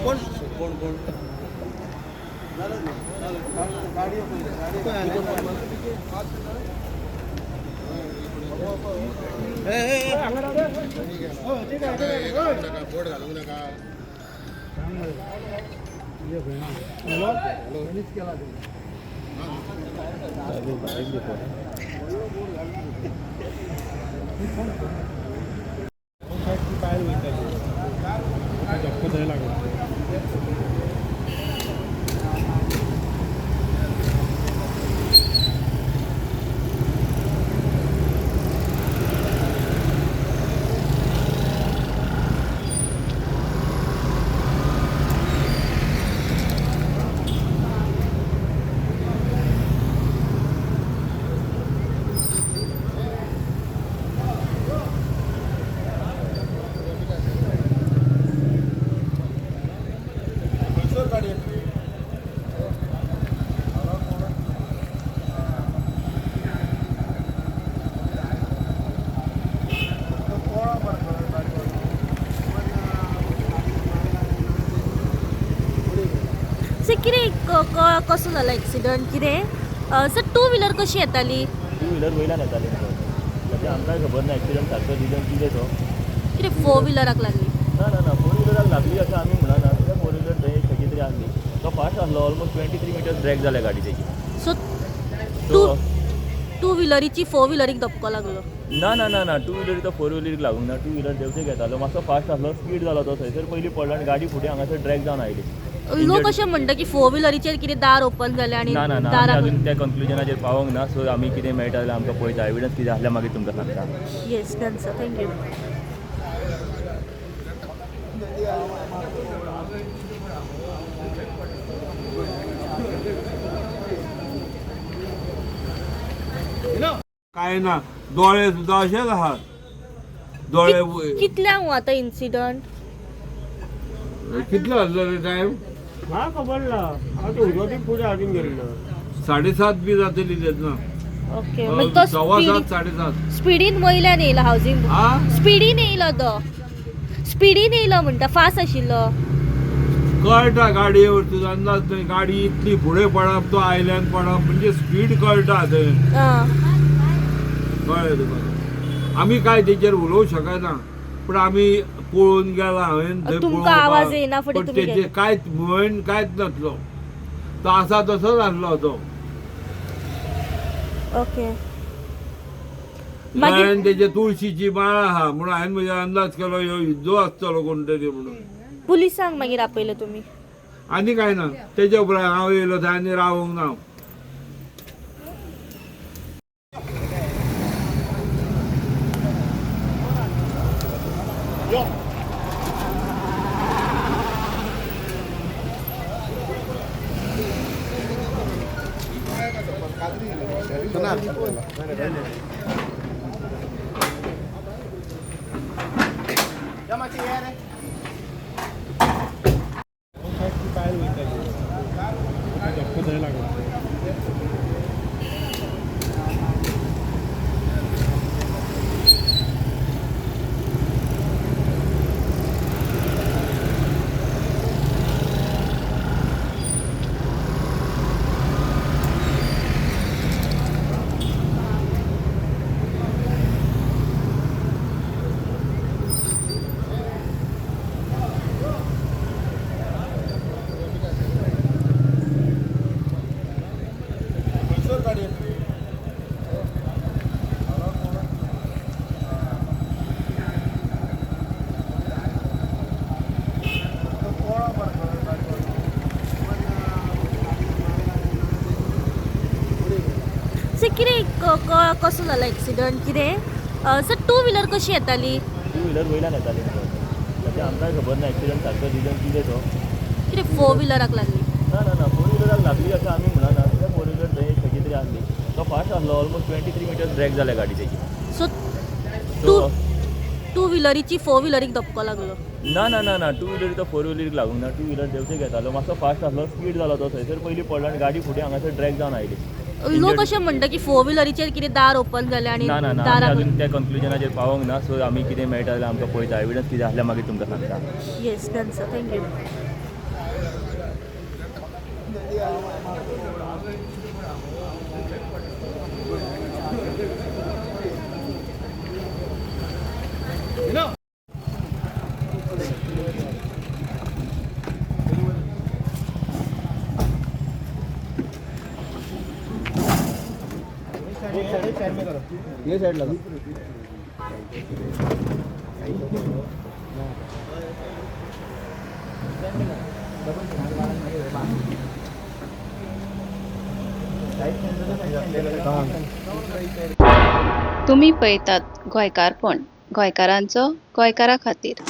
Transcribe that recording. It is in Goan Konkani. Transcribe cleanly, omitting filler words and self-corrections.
कोण कोण कोण बोट घालूंक नाका. सर कितें कसो जालो एक्सिडंट कितें? सर टू व्हिलर कशी येताली? टू व्हिलर वयल्यान येताली म्हणजे आमकांय खबर ना एक्सिडंट सारको रिजन कितें तो. कितें फोर व्हिलराक लागली? ना ना ना, फोर व्हिलराक लागली अशें आमी म्हणना. कित्याक फोर व्हिलर थंय खंयची तरी आसली. तो फास्ट आसलो, ऑलमोस्ट 23 मिटर्स ड्रॅग जाल्या गाडी तेजी. सो सो टू व्हिलरीची फोर व्हिलरीक धपको लागलो? ना ना ना ना, टू व्हिलर तो फोर व्हिलरीक लागूंक ना. टू व्हिलर देंवतेक येतालो, मातसो फास्ट आसलो, स्पीड जालो तो थंयसर पयलीं पडलो आनी गाडी फुडें हांगासर ड्रॅग जावन आयली. लोक अशें म्हणटा की फोर व्हिलरीचेर कितें दार ओपन जालें आनी ना ना ना, आमी दाराक अजून त्या कन्क्लुजनाचेर पावोंक ना. सो आमी कितें मेळटा जाल्यार आमकां पळयता, एविडन्स कितें आसल्यार मागीर तुमकां सांगता. Yes, done sir, thank you. काय ना, दोळे सुद्धा अशेच आहात दोळे. कितल्यांक हो आतां इन्सिडंट? कितलो आसलो रे टायम? म्हाका खबर ना, हांव ते उजवाती पुजा हाडून गेल्लो. 7:30 बी जातली तेन्ना. ओके, मागीर तो 7:15 7:30. स्पिडीन वयल्यान येयला हावजींग. हा. स्पिडीन येयलो तो, स्पिडीन येयलो म्हणटा, फास्ट आशिल्लो. कळटा गाडयेवर तुजो अंदाज न्हय, गाडी इतली फुडें पडप, तो आयल्यान पडप म्हणजे स्पीड कळटा थंय. आं. कळ्ळें तुका? आमी काय तेचेर उलोवंक शकना, पूण आमी पळोवन गेला हांवें थंय. तुमकां आवाज येयना फुडें पण तुमी तेचे गेले. कांयच मुवमेंट कांयच नासलो, तो आसा तसोच आसलो तो. ओके, मागीर हांवें तेजे तुळशीची माळ आहा म्हणून हांवें म्हजो अंदाज केलो ह्यो हिंदू आसतलो कोण तरी म्हणून. पुलिसांक मागीर आपयले तुमी? आनी काय ना, तेच्या उपरांत हांव येयलो थंय आनी रावोंक ना. सर कितें कसो जालो एक्सिडंट कितें? सर टू व्हिलर कशी येताली? टू व्हिलर वयल्यान येताली म्हणजे आमकांय खबर ना एक्सिडंट सारको रिजन कितें तो. कितें फोर व्हिलराक लागली? ना ना ना, फोर व्हिलराक लागली अशें आमी म्हणना. कित्याक फोर व्हिलर थंय खंयची तरी आसली. तो फास्ट आसलो, ऑलमोस्ट 23 मिटर्स ड्रॅग जाल्या गाडी तेजी. सो सो टू व्हिलरीची फोर व्हिलरीक धपको लागलो? ना ना ना ना, टू व्हिलर तो फोर व्हिलरीक लागूंक ना. टू व्हिलर देंवतेक येतालो, मातसो फास्ट आसलो, स्पीड जालो तो थंयसर पयलीं पडलो आनी गाडी फुडें हांगासर ड्रॅग जावन आयली. लोक अशें म्हणटा की फोर व्हिलरीचेर कितें दार ओपन जालें आनी ना ना ना, आमी दाराक अजून त्या कन्क्लुजनाचेर पावोंक ना. सो आमी कितें मेळटा जाल्यार आमकां पळयता, एविडन्स कितें आसल्यार मागीर तुमकां सांगता. Yes, done sir, thank you. ये साइड लगा. तुमी पळयतात गोंयकारपण, गोंयकारांचो गोंयकारा खातीर.